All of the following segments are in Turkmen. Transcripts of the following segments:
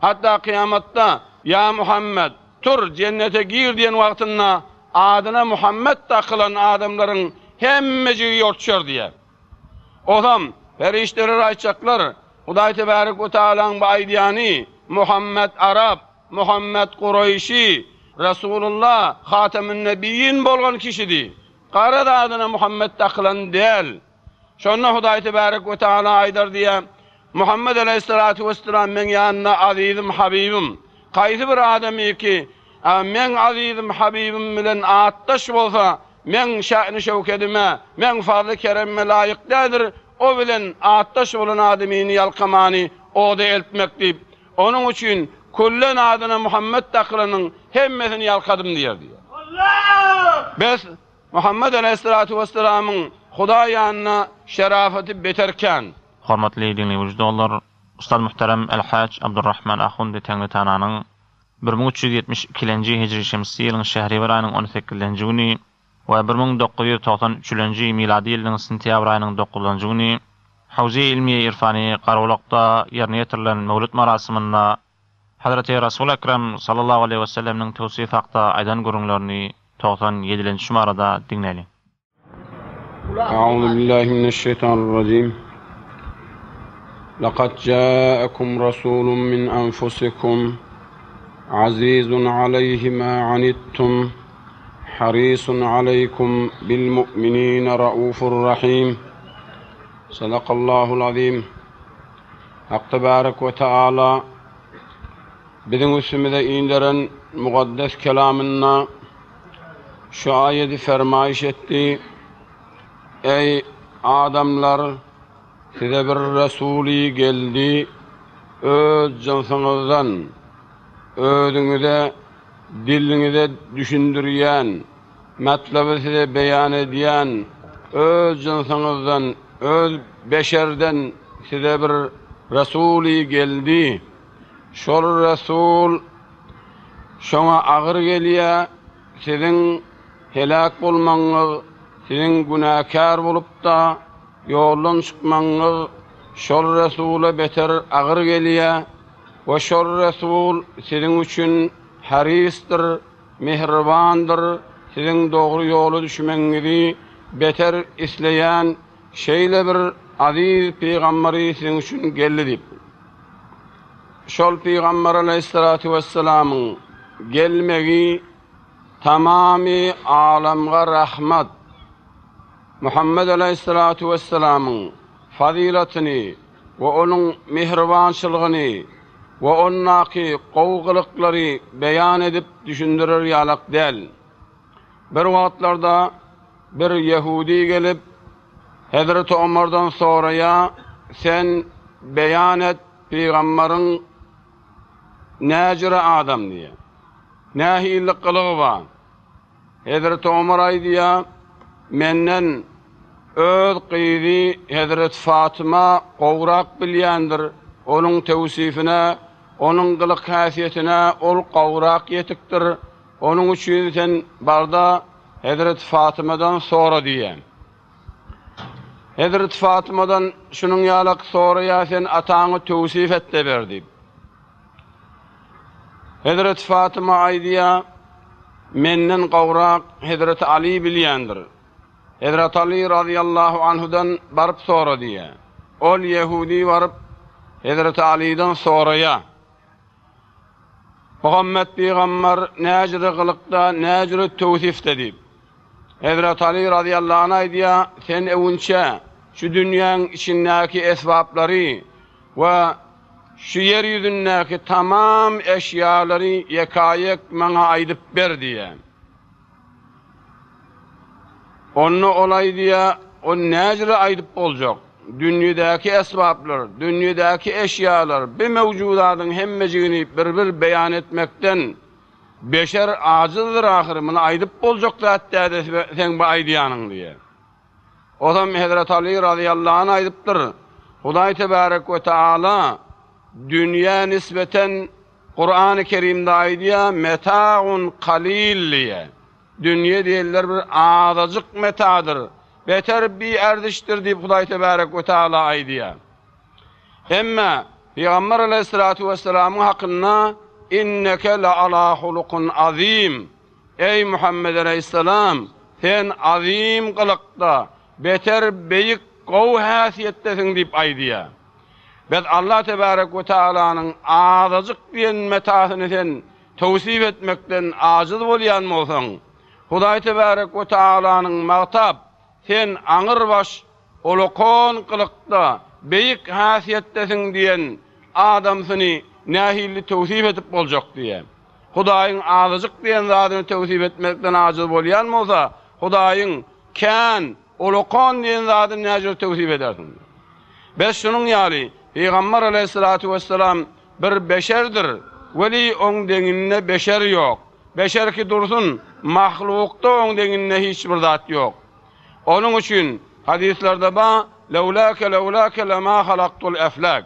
Hatda kyýamatda, Ýa Muhammet, tur, jennete gir diýen wagtynda adyna Muhammet dakylan adamlaryň hemmejigi ýortuşar diýýär. Ozam, perişdeler aýtjaklar, Hudaý tebärek we tagalaň bu aýdýany, Muhammet arap, Muhammet kuraýşy, Resulullah, Hatemün-nebiýin bolgan kişidi. Garaz adyna Muhammet dakylan däl. Şonda Hudaý tebärek we tagala aýdar diýýär, Muhammet aleýhissalatu wessalam meň ýanynda azizim, habibim. Haýsy bir adamy ki, meň azizim, habibim bilen atdaş bolsa, meň şäni-şöwkedime, meň fazly-keremime laýyk däldir, o bilen atdaş bolan adamyny ýalkamany oda eltmek diýip, onuň üçin küllen adyna Muhammet dakylanyň hemmesini ýalkadym diýer diýýär. Bes, Muhammet aleýhissalatu wessalamyň Hudaý ýanynda şerafaty beter kän. Hormatly diňleýji doganlar, Ustaz Muhterem El-Haj Abdurrahman Ahundi Teňňitananyň 1372-lenji hijri şemsi ýylyň şähriwer aýynyň on sekizinji güni we 1993-lenji milady ýylynyň sentýabr aýynyň dokuzynjy güni Hawze-i Ilmiýe Irfany Garabulakda ýerine ýetirilen möwlüt marasymynda Hazreti Resul Ekrem sallallahu aleýhi wesellemniň tewsifi hakda aýdan gürrüňlerini 97-lenji şumarada diňläliň. A'udhu billahi mineşşeýtanirrajim. Laqad ja'akum rasulun min anfusikum azizun aleýhi ma anittum harisun aleýkum bil mu'minina raufur rahim. Sadakallahul azim. Hak tebarek we taala biziň üstümize inderen mukaddes kelamynda Şu aýady fermaýyş etdi, Eý, adamlar! Size bir Resuly geldi, öz jynsyňyzdan, özüňize, diliňize düşündirýän, matlaby size beýan edýän, öz jynsyňyzdan, öz beşerden size bir Resuly geldi. Şol Resul şoňa agyr gelýär, siziň heläk bolmagyňyz, siziň günäkär bolup-da, ýoldan çykmagyňyz şol Resula beter agyr gelýär we şol Resul siziň üçin harysdyr, mähribandyr, siziň dogry ýola düşmegiňizi beter isleýän şeýle bir aziz pygambary siziň üçin geldi diýip. Şol pygamber aleýhissalatu wessalamyň gelmegi tamamy alamga rahmat. Muhammet aleýhissalatu wessalamyň fazylatyny we onuň mähribançylygyny we ondaky gowy gylyklary beýan edip düşündirer ýalak däl. Bir wagtlarda bir ýehudi gelip, Hezreti Omardan soraýar, Sen beýan et, pygambaryň näjüre adam diýýär. Nähili gylygy bar? Hezreti Omar aýdýar, Menden öz gyzy Hezreti Fatyma gowrak bilýändir, onuň tewsifine, onuň gylyk-häsiýetine ol gowrak ýetikdir. Onuň üçin sen bar-da, Hezreti Fatymadan sora diýýär. Hezreti Fatymadan şunuň ýalak soraýar, sen ataňy tewsif et-de ber diýip. Hezreti Fatyma aýdýar, menden gowrak Hezreti Aly bilýändir. Hezreti Aly razyýallahu anhudan baryp sora diýýär. Ol ýehudi baryp Hezreti Alydan soraýar. Muhammet pygamber näjüre gylykda, näjüre töwsifde diýip. Hezreti Aly razyýallahu anh aýdýar, Sen öwünçä şu dünýäň içindäki esbaplary we şu ýer ýüzündäki tamam eşýalary ýekaýek maňa aýdyp ber diýýär. Onda ol aýdýar, Ony näjüre aýdyp boljak? Dünýedäki esbaplar, dünýedäki eşýalar, bi mewjudadyň hemmejigini bir-bir beýan etmekden beşer ajyzdyr ahyry, muny aýdyp boljak zat däl-de seň bu aýdýanyň diýýär. Ozam Hezreti Aly razyýallahu anh aýdypdyr, Hudaý tebärek we taala dünýä nisbeten Kurany Kerimde aýdýar, Metaun kalil diýýär. Dünýe diýenler bir azajyk metadyr, beter bierzişdir diýip Hudaý tebärek we taala aýdýar. Emma. Pygamber aleýhissalatu wessalamyň hakynda Inneke le ala hulukun azim, Eý Muhammet aleýhissalam, sen azym gylykda, beter beýik gowy häsiýetdesiň diýip aýdýar. Bes Allah tebärek we taalanyň azajyk diýen metasyny sen towsif etmekden ajyz bolýan bolsaň, Hudaý tebärek we taalanyň magtap, sen aňyrbaş Olakan gylykda, beýik häsiýetdesiň diýen adamsyny nähili towsip edip boljak diýýär. Hudaýyň azajyk diýen zadyny towsip etmekden ajyz bolýan bolsa, Hudaýyň kän, olakan diýen zadyny näjür towsip edersiň? Bes şunuň ýaly, Pygamber aleýhissalatu wessalam bir beşerdir, weli oň deňinde beşer ýok. Beşer ki dursun, mahlukda oň deňinde hiç bir zat ýok. Onuň üçin hadyslarda ba, Lewlâke lewlâke lemâ halaktul eflâk.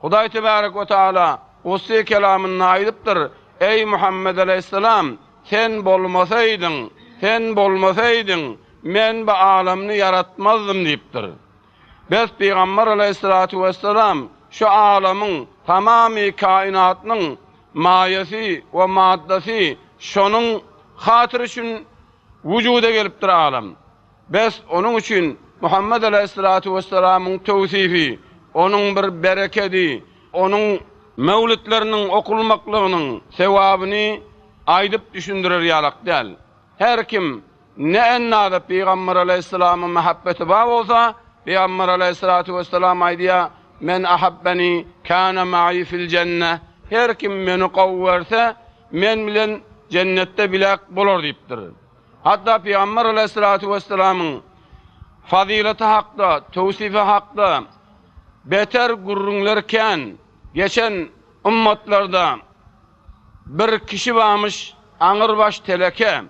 Hudaý tebärek we teala Gudsy kelamynda aýdypdyr, Eý Muhammet aleýhissalam, sen bolmasaýdyň, sen bolmasaýdyň, men bu alamny ýaratmazdym diýipdir. Bes Pygamber aleýhissalatu wessalam şu alamyň tamamy kainatnyň maýasy we maddasy şonuň hatyry üçin Wujuda gelipdir alam. Bes, onuň üçin Muhammet aleýhissalatu wessalamyň tewsifi, onuň bir berekedi, onuň möwlitleriniň okulmaklygynyň sewabyny aýdyp düşündirer ýalak däl. Her kim ne endaza Pygamber aleýhissalama mähebbeti bar bolsa, Pygamber aleýhissalatu wessalam aýdýar, Men ahabbeni kana ma'i fil jenne, her kim meni gowy görse, Men bilen jennetde biläk bolar diýipdir. Hatda Pygamber aleýhissalatu wessalamyň fazylaty hakda, tewsifi hakda beter gürrüňler kän. Geçen ymmatlarda bir kişi barmyş, aňyrbaş teleke.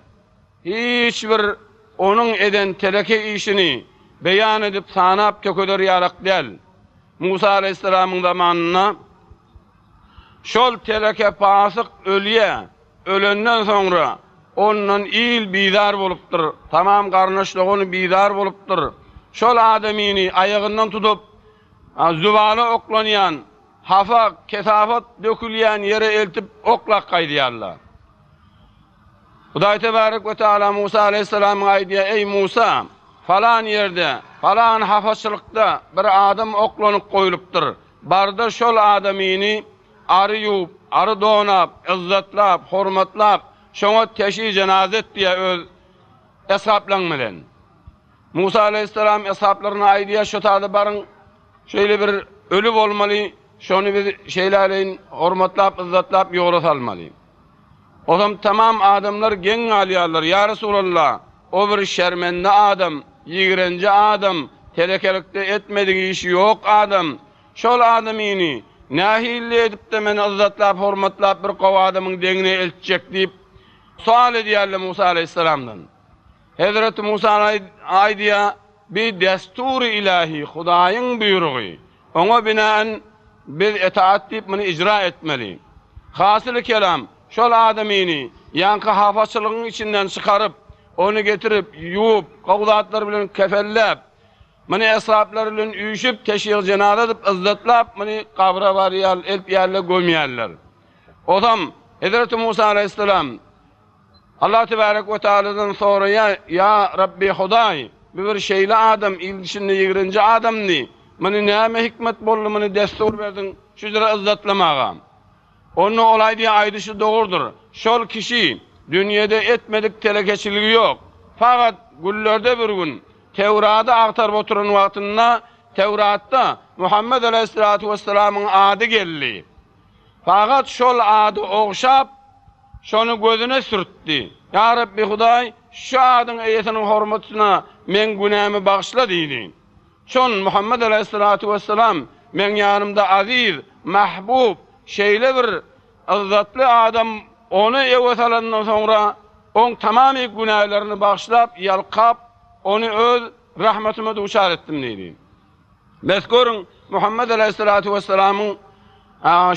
Hiç bir onuň eden teleke işini beýan edip sanap tökeder ýalak däl. Musa aleýhissalamyň zamanynda Şol teleke pasyk ölýä, ölenden soňra ondan il bizar bolupdyr, tamam garyndaş dogany bizar bolupdyr. Şol adamyny aýagyndan tutup, zübala oklanýan, hapa, kesafat dökülýän ýere eltip oklap gaýdýarlar. Hudaý tebarek we taala Musa aleýhissalama aýdýar, Eý Musa, falan ýerde, falan hapaçylykda bir adam oklanyp goýlupdyr. Barda şol adamyny ary ýuwup, ary donap, yzzatlap, hormatlap, şoňa teşi jenaza et diýýär öz eshaplaň bilen. Musa aleýhissalam eshaplaryna aýdýar, şo tada baryň, şeýle bir öli bolmaly, şony biz şeýläleýin hormatlap, yzzatlap ýola salmaly. Ozam tamam adamlar geň galýarlar, Ýa Resulallah, o bir şermende adam, ýigrenji adam, telekelikde etmedik işi ýok adam. Şol adamyny nähilli edip-de men yzzatlap, hormatlap bir gowy adamyň deňine eltjek diýip sual edýärler Musa aleýhissalamdan. Hezreti Musa aýdýar, Bi destury ilahi, Hudaýyň buýrugy. Oňa binaen biz etaat diýip muny ijra etmeli. Hasyly kelam, şol adamyny ýaňky hapaçylygyň içinden çykaryp, ony getirip, ýuwup, gowy zatlar bilen kefenläp, muny esbaplar bilen üýşüp, teşýig-jenaza edip, yzzatlap, muny gabra barýar, eltýärler, gömýärler. Ozam, Hezreti Musa alaýhyssalam, Allah tebärek we taaladan soraýar, Ýa Rabbi Hudaý, bu bir şeýle adam, il içinde ýigrenji adamdy. Muny näme hikmet boldy, muny dessur berdiň şu jüre yzzatlamaga? Onda ol aýdýar, Aýdyşy dogrudyr. Şol kişi dünýede etmedik telekeçiligi ýok. Fakat günlerde bir gün Tewrady agtaryp oturan wagtynda Tewratda Muhammet aleýhissalatu wessalamyň ady geldi. Fakat şol ady ogşap, Şony gözüne sürtdi. Ýa Rabbi Hudaý, şu adyň eýesiniň hormatyna meň günämi bagyşla diýdi. Şon Muhammet aleýhissalatu wessalam meň ýanymda aziz, mahbub, şeýle bir yzzatly adam ony ewe salandan soňra oň tamamy günälerini bagyşlap, ýalkap, ony öz rahmatyma duçar etdim diýdi. Bes görüň, Muhammet aleýhissalatu wessalamyň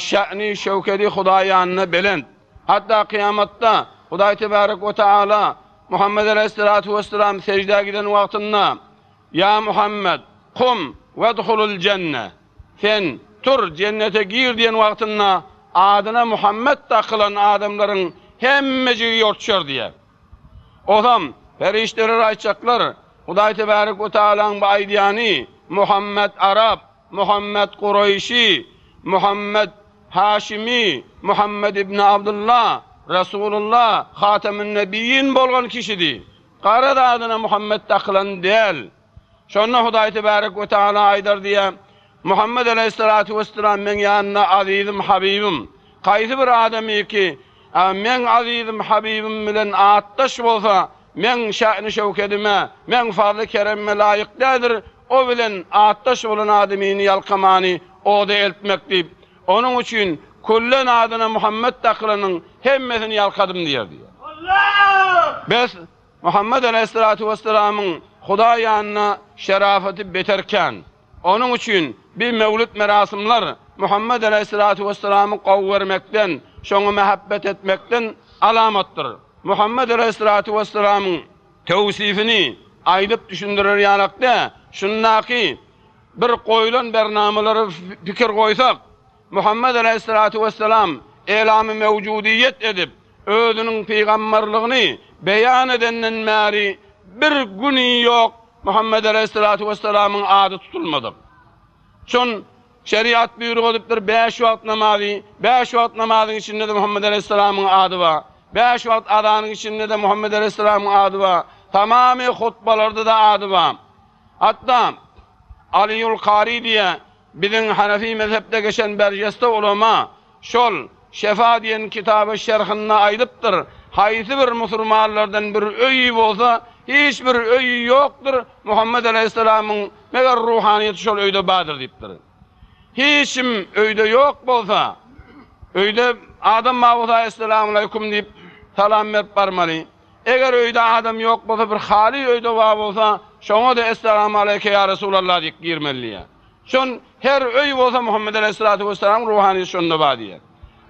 şä'ni, şöwkedi Hudaý ýanynda belent. Hatda kyýamatda Hudaý tebärek we taala Muhammet aleýhissalatu wessalam seždä giden wagtynda, Ýa Muhammet, kum wedhulul jenne, Sen, Tur, jennete gir diýen wagtynda adyna Muhammet dakylan adamlaryň hemmejigi ýortuşar diýýär. Ozam, perişdeler aýtjaklar, Hudaý tebärek we tagalaň bu aýdýany, Muhammet arap, Muhammet kuraýşy, Muhammet haşimi, Muhammet ibni Abdylla, Resulullah, Hatemün-nebiýin bolgan kişidi. Garaz adyna Muhammet dakylan däl. Şonda Hudaý tebärek we tagala aýdar diýýär, Muhammet aleýhissalatu wessalam meň ýanynda azizim, habibim. Haýsy bir adamy ki, meň azizim, habibim bilen atdaş bolsa, meň şäni-şöwkedime, meň fazly-keremime laýyk däldir, o bilen atdaş bolan adamyny ýalkamany oda eltmek diýip, onuň üçin küllen adyna Muhammet dakylanyň hemmesini ýalkadym diýer diýýär. Bes, Muhammet aleýhissalatu wessalamyň Hudaý ýanynda şerafaty beter kän. Onuň üçin bi mewlüt merasymlar Muhammet aleýhissalatu wessalamy gowy görmekden, şoňa mähebbet etmekden alamatdyr. Muhammet aleýhissalatu wessalamyň tewsifini aýdyp düşündirer ýalak dä, şundaky bir goýlan bernamalara pikir goýsak, Muhammet aleýhissalatu wessalam elamy mewjudiýet edip, özüniň pygamberligini beýan edenden bäri bir güni ýok Muhammet aleýhissalatu wessalamyň ady tutulmadyk. Şon şeriat buýruk edipdir bäş wagt namazy, bäş wagt namazyň içinde-de Muhammet aleýhissalamyň ady bar. Bäş wagt azanyň içinde-de Muhammet aleýhissalamyň ady bar. Tamamy hutbalarda-da ady bar. Hatda Alyýul Kary diýe biziň Hanefi mezhepde geçen berjeste ulama Şol, Şefa diýen kitaby şerhinde aýdypdyr, Haýsy bir musurmanlardan bir öýi bolsa, hiç bir öýi ýokdur, Muhammet aleýhissalamyň meger ruhanyýeti şol öýde bardyr diýipdir. Hiç kim öýde ýok bolsa, öýde adam bar bolsa Esselamualeýkum diýip salam berip barmaly. Eger öýde adam ýok bolsa, bir haly öýde bar bolsa, şoňa-da Esselamualeýke ýa Resulallah diýip girmeli diýýär. Şon her öý bolsa Muhammet aleýhissalatu wessalamyň ruhanyýeti şonda bar diýýär.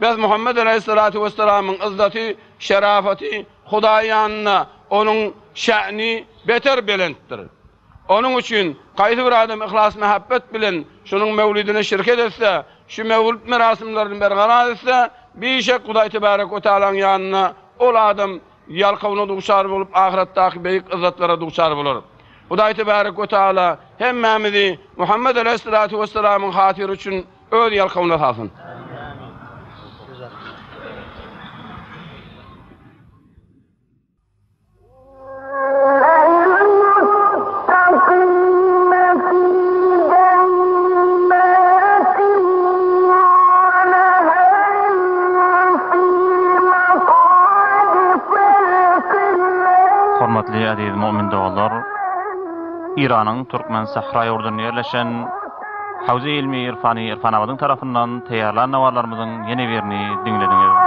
Bes Muhammet aleýhissalatu wessalamyň yzzaty, şerafaty Hudaý ýanynda onuň şä'ni beter belentdir. Onuň üçin haýsy bir adam yhlas-mähebbet bilen şunuň mewlidine şirket etse, şu mewlid merasymlaryny bergarar etse, bişek Hudaý tebärek we tealanyň ýanynda ol adam ýalkawyna duçar bolup, ahyretdäki beýik yzzatlara duçar bolar. Hudaý tebärek we teala hemmämizi Muhammet aleýhissalatu wessalamyň hatyry üçin öz ýalkawyna salsyn. Hormatly eziz mu'min doganlar! Iranyň Türkmen sähra ýurdunda ýerleşen Hawze ilmi irfany Irfanabadyň tarapyndan taýýarlan nawarlarymyzyň ýene birini diňlediňiz.